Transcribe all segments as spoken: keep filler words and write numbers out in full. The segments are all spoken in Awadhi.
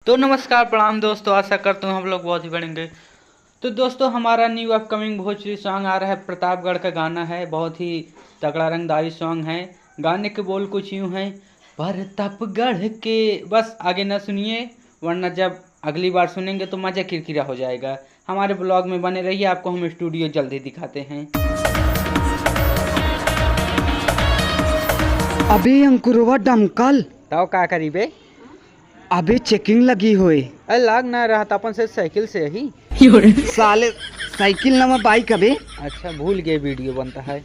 तो नमस्कार, प्रणाम दोस्तों, आशा करता हूँ हम लोग बहुत ही बढ़िया होंगे। तो दोस्तों, हमारा new upcoming भोजपुरी song आ रहा है, प्रतापगढ़ का गाना है, बहुत ही तगड़ा रंगदारी song है। गाने के बोल कुछ यूँ हैं, प्रतापगढ़ के, बस आगे ना सुनिए, वरना जब अगली बार सुनेंगे तो मज़ा किरकिरा हो जाएगा। हमारे vlog में बने रहिए, आपको हम studio जल्दी दिखाते हैं। अबे अंकुरवा डमकल। तब का करी बे? अबे checking लगी होए। अरे लाग ना रहा था, अपन से साइकिल से ही। साले साइकिल नामा bike अबे। अच्छा, भूल गए video बनता है।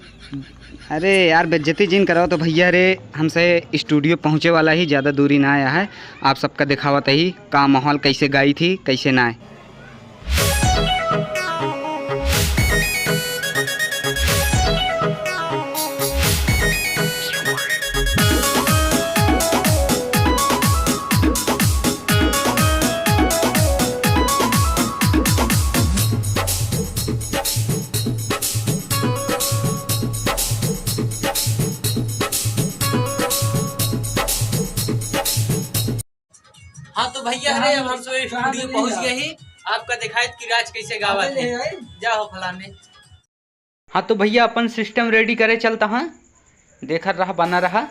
अरे यार, बेइज्जती जिन कराओ तो भैया रे, हमसे studio पहुँचे वाला ही, ज़्यादा दूरी ना आया है। आप सबका दिखावत ही का माहौल, कैसे गाई थी, कैसे ना है। हाँ तो भैया, अरे अब हम सब studio पहुँच गए ही। आपका दिखाइत कि राज कैसे गावत है। जा हो फलाने। हाँ तो भैया, अपन system ready करे चलता हाँ, देखत रहा, बना रहा।